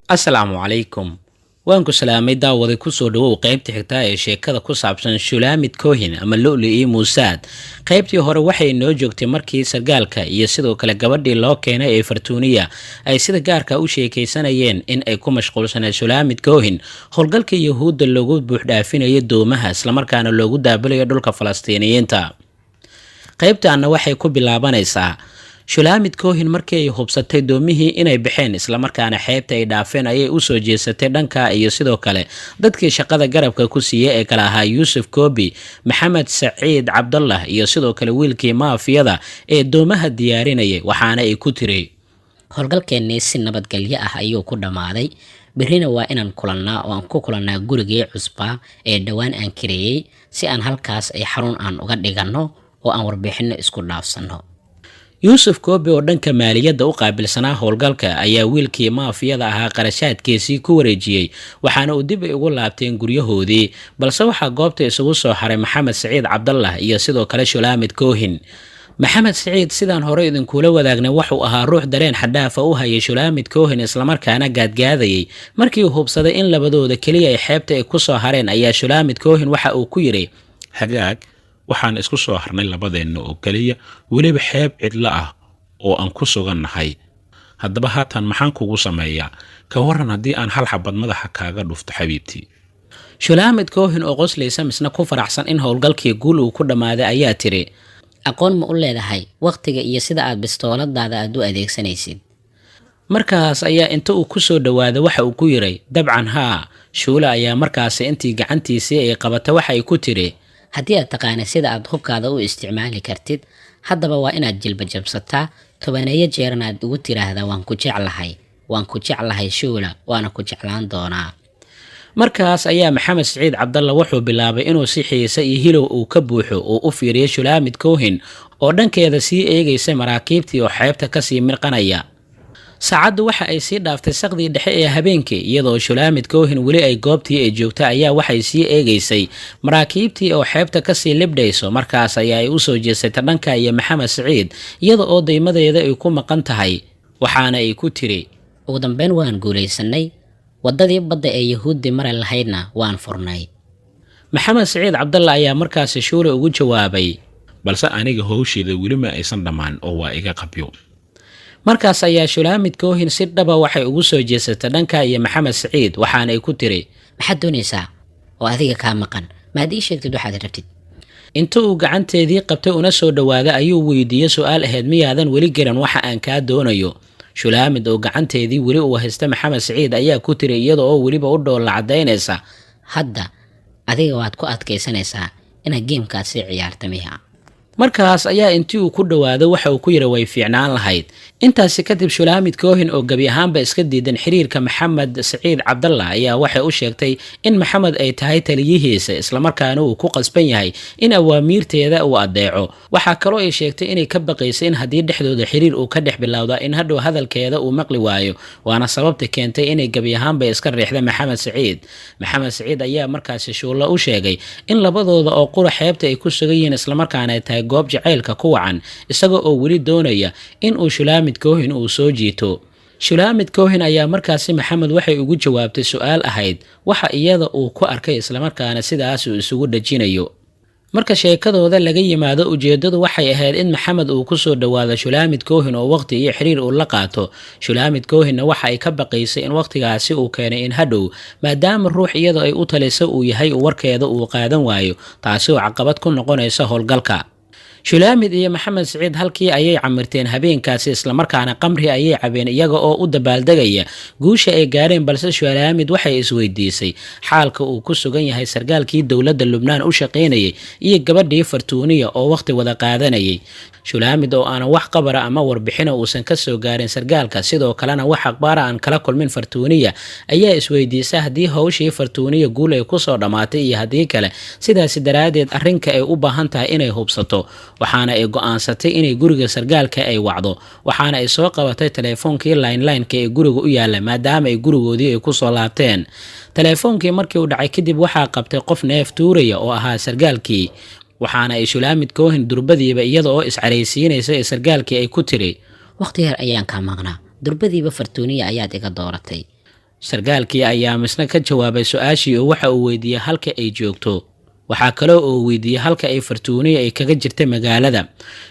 Asalaamu calaykum. Waan ku salaamay, daawaday. Kusoo dhawow qaybta xigtaa ee sheekada ku saabsan Shulaamid Kohin ama Luli iyo Muusaad. Qaybtii hore waxay noo joogtay markii sargaalka iyo sidoo kale gabadhii loo keenay ee Fartuuniya ay sida gaarka u sheekaysanayeen in ay ku mashquulsaneed Shulaamid Kohin howlgalka Yahuudda loogu buuxdhaafinayo doomaha, islamarkaana loogu daabalayo dhulka Falastiiniyiinta. Qaybtaana waxay ku bilaabanaysaa Shulaamid Kohin markii ay hubsatay doomihii inay baxeen, islamarkaana xeebta ay dhaafeen, ayay usoo jeesatay dhanka iyo sidoo kale dadkii shaqada garabka ku siiyey ee kale ahaa Yuusuf Koobi, Maxamed Saciid Cabdallah iyo sidoo kale wiilkii maafiyada ee doomaha diyaarinayay, waxaana ay ku tiri: Howlgalkeennii si nabadgelyo ah ayuu ku dhammaaday. Berrina waa inaan kulannaa oo aan ku kulannaa gurigii cusbaa ee dhowaan aan kireeyey, si aan halkaas ay xarun aan uga dhiganno oo aan warbixinno isku dhaafsanno. Yuusuf Koobi oo dhanka maaliyadda u qaabilsanaa howlgalka ayaa wiilkii maafiyada ahaa qarashaadkiisii ku wareejiyey, waxaana uu dib ay ugu laabteen guryahoodii. Balse waxaa goobta isugu soo haray Maxamed Saciid Cabdallah iyo sidoo kale Shulaamid Kohin. Maxamed Saciid, sidaan hore idinkuula wadaagnay, waxuu ahaa ruux dareen xadhaafa u hayay Shulaamid Kohin, islamarkaana gaadgaadayay. Markii uu hubsaday in labadooda keliya ay xeebta ay ku soo hareen, ayaa Shulaamid Kohin waxa uu ku yidhi: Hagaag, waxaan isku soo harnay labadeenna oo keliya, weliba xeeb cidlo ah oo aan ku sugannahay. Haddaba haatan maxaan kugu sameeyaa? Ka waran haddii aan hal xabad madaxa kaaga dhufto, xabiibtii? Shulaamid Kohin oo qoslaysa, misna ku faraxsan in howlgalkii guul uu ku dhammaaday, ayaa tiri: Aqoon ma u leedahay wakhtiga iyo sida aad bistooladaada aad u adeegsanaysid? Markaas ayaa inta uu ku soo dhowaaday waxa uu ku yiray: "Dabcan haa." Shuula ayaa markaasi intii gacantiisii ay qabata waxa ay ku tiri: Haddii aad taqaana sida aad hubkaada u isticmaali kartid, haddaba waa inaad jilba jabsataa, tobaneeyo jeerna aad ugu tiraahdaa: 'Waan ku jeclahay, waan ku jeclahay, Shuula, waana ku jeclaan doonaa.' Markaas ayaa Maxamed Siciid Cabdalla wuxuu bilaabay inuu si xiise iyo hilow uu ka buuxo uu u fiiriyay Shulaamid Kohin oo dhankeeda sii eegaysa maraakiibtii oo xeebta kasii mirqanaya. Saacaddu waxa ay sii dhaaftay saqdii dhexe ee habeenkii. Iyadoo Shulaamid Kohin weli ay goobtii ay joogta ayaa waxay sii eegaysay maraakiibtii oo xeebta kasii libdhayso. Markaas ayaa ay usoo jeesatay dhanka iyo Maxamed Siciid, iyada oo daymadeeda ay ku maqan tahay, waxaana ay ku tiri: Ugu dambeyn waan guulaysanay. Waddadii badda ee Yahuuddi mari lahaydna waan furnay. Maxamed Siciid Cabdalla ayaa markaasi Shuule ugu jawaabay: Balse aniga howsheeda weli ma aysan dhammaan oo waa iga qabyo. Markaas ayaa Shulaamid Kohin si dhaba waxay ugu soo jeesatay dhanka iyo Maxamed Siciid, waxaana ay ku tiri: Maxaad doonaysaa oo adiga kaa maqan? Maad ii sheegtid waxaad rabtid? Inta uu gacanteedii qabtay una soo dhowaaday ayuu weydiiyey su-aal ahayd: "Miyaadan weli garan waxa aan kaa doonayo?" Shulaamid oo gacanteedii weli uu haysta Maxamed Siciid ayaa ku tiri, iyada oo weliba u dhoolla caddaynaysa: Hadda adiga waad ku adkaysanaysaa inaad geemkaad sii ciyaarta miya? Markaas ayaa intii uu ku dhowaaday waxa uu ku yidhi: "Way fiicnaan lahayd." Intaasi kadib Shulaamid Kohin oo gebi ahaanba iska diidan xiriirka Maxamed Saciid Cabdallah ayaa waxay u sheegtay in Maxamed ay tahay taliyihiisa, islamarkaana uu ku qasban yahay in awaamiirteeda uu adeeco. Waxaa kaloo ay sheegtay inay ka baqaysa in haddii dhexdooda xiriir uu ka dhex bilowda, in hadhow hadalkeeda uu maqli waayo, waana sababta keentay inay gebi ahaanba iska riixda Maxamed Saciid. Maxamed Saciid ayaa markaasi Shuulla u sheegay in labadooda oo qura xeebta ay ku sugan yihiin, islamarkaana ay tahay goob jacaylka ku wacan, isaga oo weli doonaya in uu Shulaamid Kohin uu soo jiito. Shulaamid Kohin ayaa markaasi Maxamed waxay ugu jawaabtay su-aal ahayd waxa iyada uu ku arkay, islamarkaana sidaas uu isugu dhajinayo. Marka sheekadooda laga yimaado, ujeeddadu waxay ahayd in Maxamed uu kusoo dhowaado Shulaamid Kohin oo waqti iyo xiriir uu la qaato. Shulaamid Kohinna waxa ay ka baqaysay in waqtigaasi uu keenay in hadhow, maadaama ruux iyadoo ay u talisa uu yahay, warkeeda uu qaadan waayo, taasi oo caqabad ku noqonaysa howlgalka. Shulaamid iyo Maxamed Siciid halkii ayay camirteen habeenkaasi, islamarkaana qamri ayay cabeen iyaga oo u dabaaldegaya guusha ay gaareen. Balse Shulaamid waxay isweydiisay xaalka uu ku sugan yahay sargaalkii dowladda Lubnaan u shaqaynayay iyo gabadhii Fartuuniya oo waqti wada qaadanayay. Shulaamid oo aanan wax qabara ama warbixina uusan ka soo gaarin sargaalka, sidoo kalena wax akhbaara aan kala kulmin Fartuuniya, ayaa isweydiisa haddii howshii Fartuuniya guul ay kusoo dhammaatay iyo haddii kale. Sidaasi daraaddeed arrinka ay u baahan tahay inay hubsato, waxaana ay go-aansatay inay guriga sargaalka ay wacdo. Waxaana ay soo qabatay teleefoonkii landline-ka ee guriga u yaala, maadaama ay gurigoodii ay kusoo laabteen. Teleefoonkii markii uu dhacay kadib waxaa qabtay qof neef tuuraya oo ahaa sargaalkii, waxaana ay Shulaamid Kohin durbadiiba iyada oo iscaraysiinaysa ee sargaalkii ay ku tiri: Wakhti yar ayaan kaa maqnaa, durbadiiba Fartuuniya ayaad iga dooratay. Sargaalkii ayaa misna ka jawaabay su-aashii oo waxa uu weydiiyey halka ay joogto. Waxaa kaloo uu weydiiyey halka ay Fartuuniya ay kaga jirtay magaalada.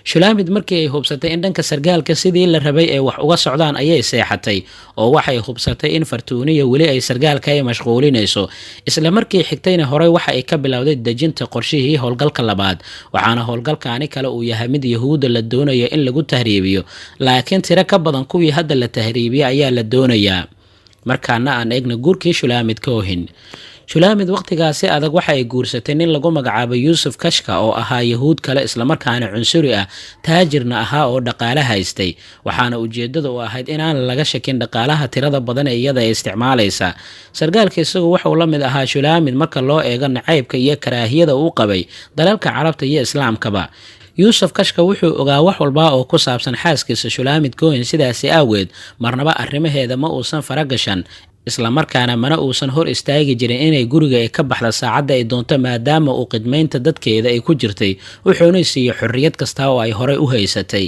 Shulaamid markii ay hubsatay in dhanka sargaalka sidii la rabay ee wax uga socdaan ayay seexatay, oo waxay hubsatay in Fartuuniya weli ay sargaalka ay mashquulinayso. Isla markii xigtayna horey waxa ay ka bilowday dejinta qorshihii howlgalka labaad, waxaana howlgalkaani kale uu yahay mid Yahuudda la doonayo in lagu tahriibiyo, laakiin tiro ka badan kuwii hadda la tahriibiyey ayaa la doonayaa. Markaana aan eegna guurkii Shulaamid Cohen. Shulaamid waqtigaasi adag waxa ay guursatay nin lagu magacaabo Yuusuf Kashka oo ahaa Yahuud kale, islamarkaana cunsuri ah, taajirna ahaa oo dhaqaale haystay. Waxaana ujeedada u ahayd inaan laga shakin dhaqaalaha tirada badan ee iyada ay isticmaalaysa. Sargaalka isagu wuxuu la mid ahaa Shulaamid marka loo eego nacaybka iyo karaahiyada uu qabay dalalka Carabta iyo Islaamkaba. Yuusuf Kashka wuxuu ogaa wax walba oo ku saabsan xaaskiisa Shulaamid Cohen, sidaasi aaweed marnaba arrimaheeda ma uusan faragashan, islamarkaana mana uusan hor istaagi jirin inay guriga ay ka baxda saacadda ay doonto, maadaama uu qidmaynta dadkeeda ay ku jirtay, wuxuuna siiyey xorriyad kasta oo ay horey u haysatay.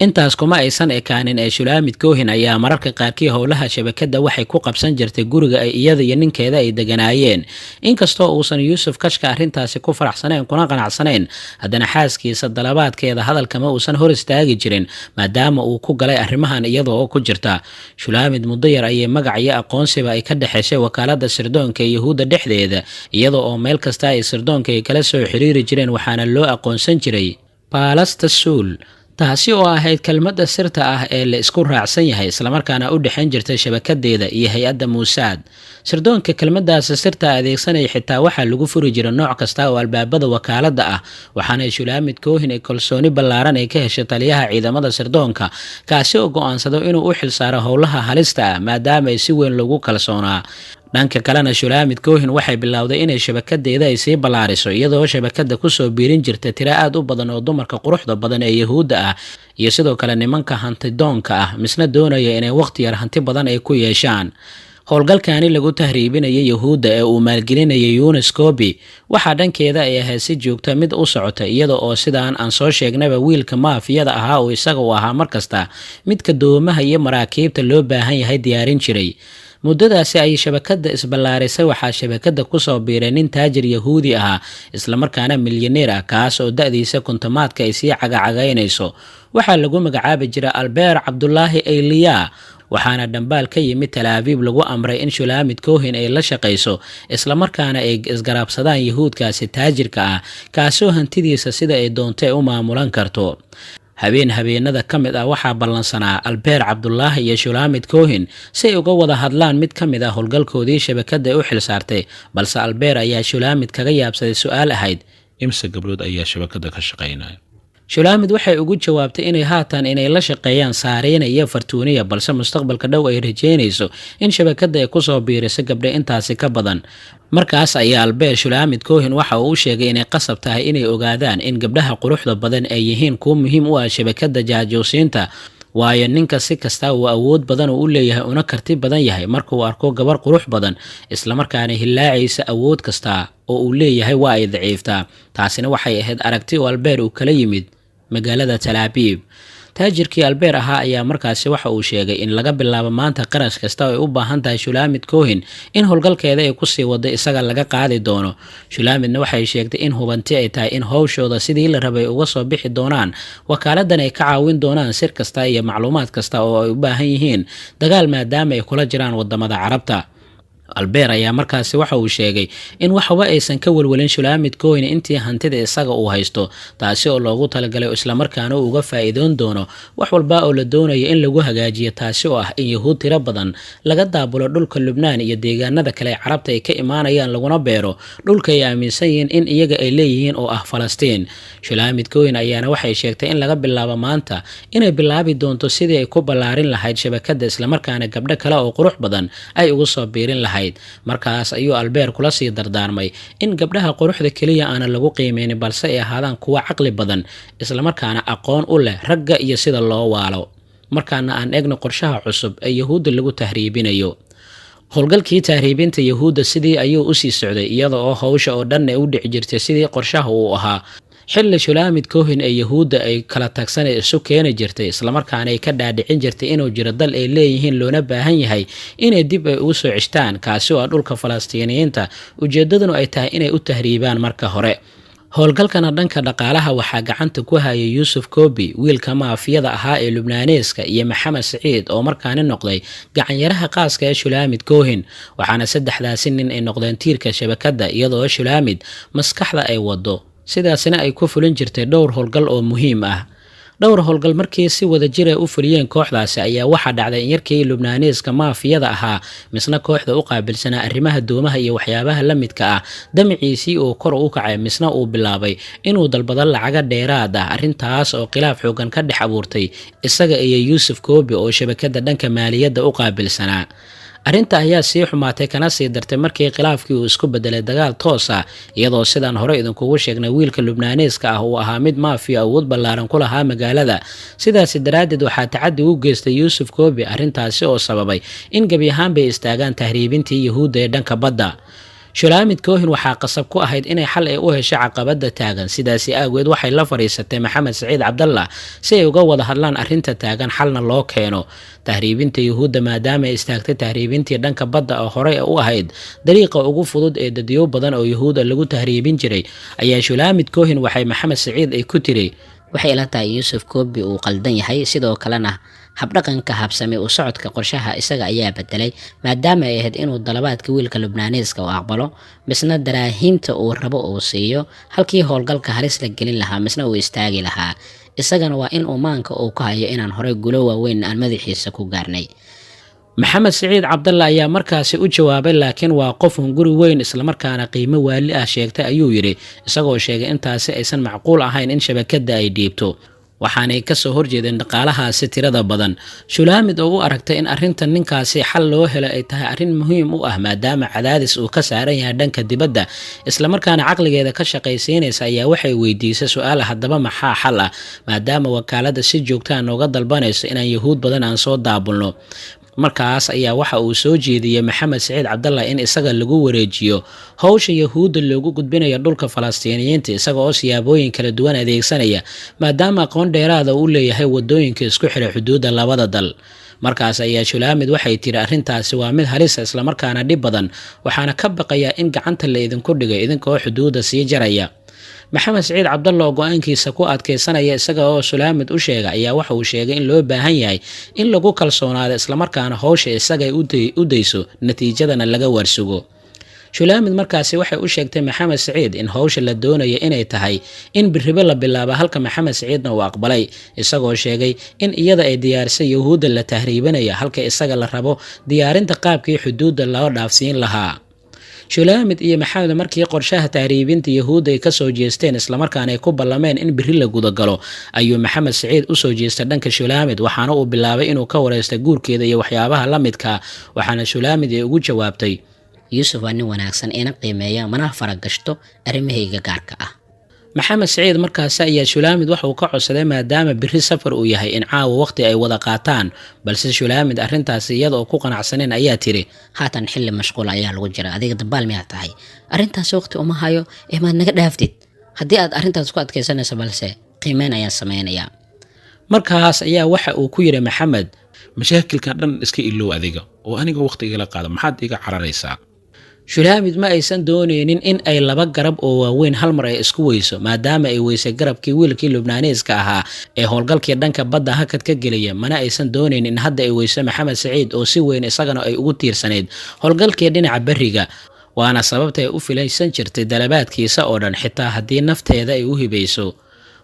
Intaas kuma aysan ekaanin ee Shulaamid Cohen ayaa mararka qaarkii howlaha shabakadda waxay ku qabsan jirtay guriga ay iyada iyo ninkeeda ay deganaayeen. Inkastoo uusan Yuusuf Kashka arrintaasi ku faraxsanayn kuna qanacsanayn, haddana xaaskiisa dalabaadkeeda hadalkama uusan hor istaagi jirin, maadaama uu ku galay arrimahan iyada oo ku jirta. Shulaamid muddo yar ayay magac iyo aqoonsiba ay ka dhexeshay wakaalada sirdoonka ee Yahuudda dhexdeeda, iyada oo meel kasta ay sirdoonka ay kala soo xiriiri jireen. Waxaana loo aqoonsan jiray Baalasta Suul, taasi oo ahayd kelmadda sirta ah ee la isku raacsan yahay, islamarkaana u dhexayn jirtay shabakadeeda iyo hay-adda Muusaad. Sirdoonka kelmaddaasi sirta adeegsanaya xitaa waxaa lagu furi jiray nooc kasta oo albaabada wakaaladda ah. Waxaana Shulaamid Cohen ee kalsooni ballaaran ay ka heshay taliyaha ciidamada sirdoonka, kaasi oo go-aansado inuu u xilsaaro howlaha halista ah, maadaama ay si weyn loogu kalsoonaa. Dhanka kalena, Shulaamid Cohen waxay bilowday inay shabakadeeda ay sii ballaariso, iyadoo shabakada kusoo biirin jirta tiro aad u badan oo dumarka quruxda badan ee Yahuudda ah iyo sidoo kale nimanka hantidoonka ah, misna doonaya inay waqti yar hanti badan ay ku yeeshaan. Howlgalkani lagu tahriibinayay Yahuudda ee uu maalgelinayay Yunis Kobi waxaa dhankeeda ay ahayd si joogta mid u socota, iyada oo sidaan aan soo sheegnaba wiilka maafiyada ahaa oo isaga uu ahaa markasta midka doomaha iyo maraakiibta loo baahan yahay diyaarin jiray. Muddadaasi ay shabakada isballaarisay, waxaa shabakada kusoo biiray nin taajir Yahuudi ahaa, islamarkaana milyaneer ah, kaas oo da-diisa kontomaadka ay sii cagacagaynayso. Waxaa lagu magacaabi jiray Albeer Cabdulaahi Eyliya. Waxaana dhambaal ka yimid Talaabiib lagu amray in Shulaamid Cohen ay la shaqayso, islamarkaana ay isgaraabsadaan Yahuudkaasi taajirka ah, kaasoo hantidiisa sida ay doonto ay u maamulan karto. Habeen habeenada ka mid ah waxaa ballansanaa Albeer Cabdulaahi iyo Shulaamid Cohen si ay uga wada hadlaan mid ka mid ah howlgalkoodii shabakadda u xilsaartay, balse Albeer ayaa Shulaamid kaga yaabsaday su-aal ahayd: Imse gabdhood ayaa shabakadda ka shaqaynaya? Shulaamid waxay ugu jawaabtay inay haatan inay la shaqeeyaan Saareyna iyo Fartuuniya, balse mustaqbalka dhow ay rajeynayso in shabakadda ay kusoo biiriso gabdha intaasi ka badan. Markaas ayaa Albeer Shulaamid Cohen waxa uu u sheegay inay qasab tahay inay ogaadaan in gabdhaha quruxda badan ay yihiin kuwo muhiim u ah shabakadda jaajoosiinta, waayo ninka si kasta uu awood badan uu u leeyahay una karti badan yahay, markuu arko gabar qurux badan islamarkaana hilaacaysa, awood kasta oo uu leeyahay waa ay daciiftaa. Taasina waxay ahayd aragti oo Albeer uu kala yimid magaalada Talaabiib. Taajirkii Albeer ahaa ayaa markaasi waxa uu sheegay in laga bilaabo maanta qarash kasta oo ay u baahan tahay Shulaamid Cohen in howlgalkeeda ay kusii wado isaga laga qaadi doono. Shulaamidna waxay sheegtay in hubanti ay tahay in howshooda sidii la rabay uga soo bixi doonaan, wakaaladan ay ka caawin doonaan sir kasta iyo macluumaad kasta oo ay u baahan yihiin dagaal, maadaama ay kula jiraan wadamada Carabta. Albeer ayaa markaasi waxa uu sheegay in waxba aysan ka welwelin Shulaamid Cohen intii hantida isaga uu haysto, taasi oo loogu talagalay, islamarkaana uu uga faa'iidoon doono wax walba oo la doonayo in lagu hagaajiyo, taasi oo ah in Yahuud tiro badan laga daabulo dhulka Lubnaan iyo deegaanada kale ee Carabta ay ka imaanayaan, laguna beero dhulka ay aaminsan yihiin in iyaga ay leeyihiin oo ah Falastiin. Shulaamid Cohen ayaana waxay sheegtay in laga bilaabo maanta inay bilaabi doonto sidii ay ku ballaarin lahayd shabakadda, islamarkaana gabdho kale oo qurux badan ay ugu soo biirin lahayd. Markaas ayuu Albeer kula sii dardaarmay in gabdhaha quruxda keliya aanan lagu qiimeynin, balse ay ahaadaan kuwo caqli badan, islamarkaana aqoon u leh ragga iyo sida loo waalo. Markaana aan eegno qorshaha cusub ee Yahuudda lagu tahriibinayo. Howlgalkii tahriibinta Yahuudda sidii ayuu usii socday, iyada oo howsha oo dhan ay u dhici jirtay sidii qorshaha uu ahaa. Xilli Shulaamid Cohen ee Yahuudda ay kala tagsan ee isu keeni jirtay, islamarkaana ay ka dhaadhicin jirtay inuu jiro dal ay leeyihiin loona baahan yahay inay dib ay ugu soo ceshtaan, kaasi oo ah dhulka Falastiiniyiinta, ujeedaduna ay tahay inay u tahriibaan marka hore. Howlgalkana dhanka dhaqaalaha waxaa gacanta ku hayay Yuusuf Kobi, wiilka maafiyada ahaa ee Lubnaaneeska, iyo Maxamed Saciid oo markaani noqday gacanyaraha qaaska ee Shulaamid Cohen. Waxaana saddexdaasi nin ay noqdeen tiirka shabakadda, iyadoo Shulaamid maskaxda ay wado, sidaasina ay ku fulin jirtay dhowr howlgal oo muhiim ah. Dhowr howlgal markii si wada jir ay u fuliyeen kooxdaasi ayaa waxaa dhacday in yarkii Lubnaaneeska maafiyada ahaa, misna kooxda u qaabilsanaa arrimaha doomaha iyo waxyaabaha la midka ah, damaciisii uu kor u kacay, misna uu bilaabay inuu dalbado lacaga dheeraad ah. Arrintaas oo khilaaf xoogan ka dhex abuurtay isaga iyo Yuusuf Koobi oo shabakada dhanka maaliyadda u qaabilsanaa. Arrinta ayaa sii xumaatay kana sii dartay markii khilaafkii uu isku bedelay dagaal toos ah, iyadoo sidaan hore idinkugu sheegnay wiilka Lubnaaneeska ah uu ahaa mid maafiya awood ballaaran ku lahaa magaalada. Sidaasi daraaddeed waxaa tacaddi u geystay Yuusuf Koobi, arrintaasi oo sababay in gebi ahaan bay istaagaan tahriibintii Yahuudda ee dhanka badda. Shulaamid Cohen waxaa qasab ku ahayd inay xal ay u hesho caqabada taagan. Sidaasi aageed waxay la fadhiisatay Maxamed Saciid Cabdallah si ay uga wada hadlaan arrinta taagan, xalna loo keeno tahriibinta Yahuudda, maadaama ay istaagtay tahriibintii dhanka badda oo horey u ahayd dariiqa ugu fudud ee dadyo badan oo Yahuuda lagu tahriibin jiray. Ayaa Shulaamid Cohen waxay Maxamed Saciid ay ku tiri: Waxay ila tahay Yuusuf Koobi uu qaldan yahay, sidoo kalena habdhaqanka habsame u socodka qorshaha isaga ayaa bedelay, maadaama ay ahayd inuu dalabaadka wiilka Lubnaaneeska uu aqbalo, misna daraahiimta uu rabo uu siiyo, halkii howlgalka halis la gelin lahaa misna uu istaagi lahaa. Isagana waa in uu maanka uu ku hayo inaan horey gulo waaweyn aan madaxiisa ku gaarnay. Maxamed Saciid Cabdalla ayaa markaasi u jawaabay: "Laakiin waa qof hunguri weyn, islamarkaana qiimo waali ah sheegtay," ayuu yidhi, isagoo sheegay intaasi aysan macquul ahayn in shabakadda ay dhiibto, waxaanay kasoo horjeedeen dhaqaalahaasi tirada badan. Shulaamid oo u aragtay in arrintan ninkaasi xal loo helo ay tahay arrin muhiim u ah, maadaama cadaadis uu ka saaran yahay dhanka dibadda, islamarkaana caqligeeda ka shaqaysiinaysa, ayaa waxay weydiisay su-aal: "Haddaba maxaa xal ah, maadaama wakaaladda si joogtaa nooga dalbanayso inaan Yahuud badan aan soo daabulno?" Markaas ayaa waxa uu soo jeediyey Maxamed Saciid Cabdallah in isaga lagu wareejiyo howsha Yahuudda loogu gudbinayo dhulka Falastiiniyiinta, isaga oo siyaabooyin kala duwan adeegsanaya, maadaama aqoon dheeraada uu leeyahay wadooyinka isku xira xuduudda labada dal. Markaas ayaa Shulaamid waxay tiri: "Arrintaasi waa mid halisa, islamarkaana dhib badan, waxaana ka baqayaa in gacanta la idinku dhigay idinkaoo xuduudda sii jaraya." Maxamed Saciid Cabdalla oo go-aankiisa ku adkaysanaya, isaga oo Sulaamid u sheega, ayaa waxa uu sheegay in loo baahan yahay in lagu kalsoonaado, islamarkaana howsha isaga ay u dayso, natiijadana laga warsugo. Shulaamid markaasi waxay u sheegtay Maxamed Saciid in howsha la doonaya inay tahay in biribo la bilaabo, halka Maxamed Saciidna uu aqbalay, isagoo sheegay in iyada ay diyaarisay Yahuudda la tahriibanaya, halka isaga la rabo diyaarinta qaabkii xuduudda loo dhaafsiin lahaa. Shulaamid iyo Maxamed markii qorshaha tahriibinta Yahuudda ay kasoo jeesteen, islamarkaana ay ku ballameen in biri la gudagalo, ayuu Maxamed Saciid usoo jeestay dhanka Shulaamid, waxaana uu bilaabay inuu ka wareystay guurkeeda iyo waxyaabaha la midka. Waxaana Shulaamid ay ugu jawaabtay: Yuusuf waa nin wanaagsan, ina qiimeeya, mana faragashto arrimahayga gaarka ah. Maxamed Saciid markaasi ayaa Shulaamid waxa uu ka codsaday, maadaama biri safar uu yahay, in caawa waqti ay wada qaataan, balse Shulaamid arrintaasi iyada oo ku qanacsaneen ayaa tiri: Haatan xilli mashquul ayaa lagu jira. Adiga dabaal miyaa tahay? Arrintaasi waqti uma hayo ee maad naga dhaaftid haddii aad arrintaas ku adkaysanayso, balse qiimeyn ayaan sameynayaa. Markaas ayaa waxa uu ku yidhi Maxamed: Mashaakilkan dhan iska ilow adiga oo aniga waqti igala qaada. Maxaad iga cararaysaa? Shulaamid ma aysan dooneynin in ay laba garab oo waaweyn hal mar ay isku weyso, maadaama ay weysay garabkii wiilkii Lubnaaniiska ahaa ee howlgalkii dhanka badda hakad ka gelaya, mana aysan doonayn in hadda ay weyso Maxamed Saciid oo si weyn isagana ay ugu tiirsanayd howlgalkii dhinaca berriga, waana sababta ay u filaysan jirtay dalabaadkiisa oo dhan, xitaa haddii nafteeda ay u hibayso.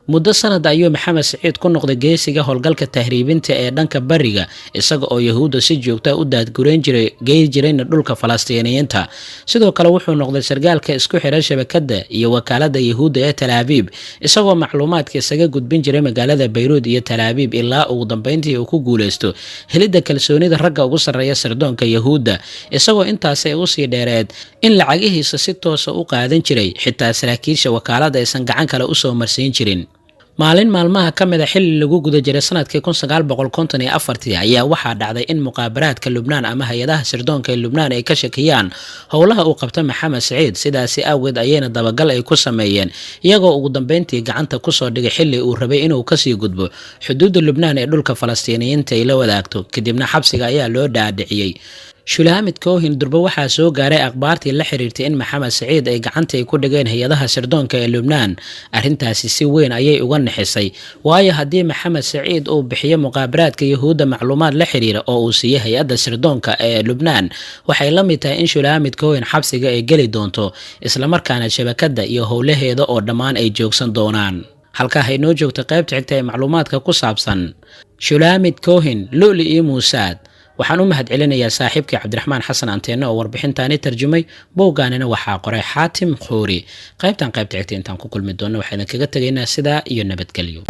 Muddo sanad ayuu Maxamed Saciid ku noqday geesiga howlgalka tahriibinta ee dhanka bariga, isaga oo Yahuudda si joogta u daadgurayn jiray, gey jirayna dhulka Falastiiniyiinta. Sidoo kale wuxuu noqday sargaalka isku xira shabakadda iyo wakaaladda Yahuudda ee Talaabiib, isagoo macluumaadka isaga gudbin jiray magaalada Bayruud iyo Talaabiib, ilaa ugu dambeyntii uu ku guuleysto helidda kalsoonida ragga ugu sarreeya sirdoonka Yahuudda, isagoo intaasi ay usii dheereed in lacagihiisa si toosa u qaadan jiray, xitaa saraakiisha wakaaladda aysan gacan kale usoo marsiin jirin. Maalin maalmaha ka mid a xilli lagu guda jiray sanadkii 1954-tii ayaa waxaa dhacday in muqaabaraadka Lubnaan ama hay-adaha sirdoonka ee Lubnaan ay ka shakiyaan howlaha uu qabta Maxamed Saciid. Sidaasi awgeed ayayna dabagal ay ku sameeyeen, iyagoo ugu dambeyntii gacanta kusoo dhigay xilli uu rabay inuu kasii gudbo xuduudda Lubnaan ee dhulka Falastiiniyiinta ay la wadaagto. Kadibna xabsiga ayaa loo dhaadhiciyey. Shulaamid Cohin durba waxaa soo gaaray akhbaartii la xiriirtay in Maxamed Saciid ay gacanta ay ku dhigeen hay-adaha sirdoonka ee Lubnaan. Arrintaasi si weyn ayay uga nixisay, waayo haddii Maxamed Saciid uu bixiyo muqaabaraadka Yahuudda macluumaad la xiriira oo uu siiyey hay-adda sirdoonka ee Lubnaan, waxay la mid tahay in Shulaamid Cohin xabsiga ay geli doonto, islamarkaana shabakadda iyo howlaheeda oo dhammaan ay joogsan doonaan. Halkaa haynoo joogta qaybta xigta ee macluumaadka ku saabsan Shulaamid Cohin, Luli iyo Muusaad. Waxaan u mahad celinayaa saaxiibkii Cabdiraxmaan Xasan Anteenne oo warbixintaani tarjumay. Bowgaanina waxaa qoray Xaatim Khuuri. Qaybtan qaybta xigta intaan ku kulmi doonno, waxaa idinkaga tegaynaa sidaa iyo nabadgelyo.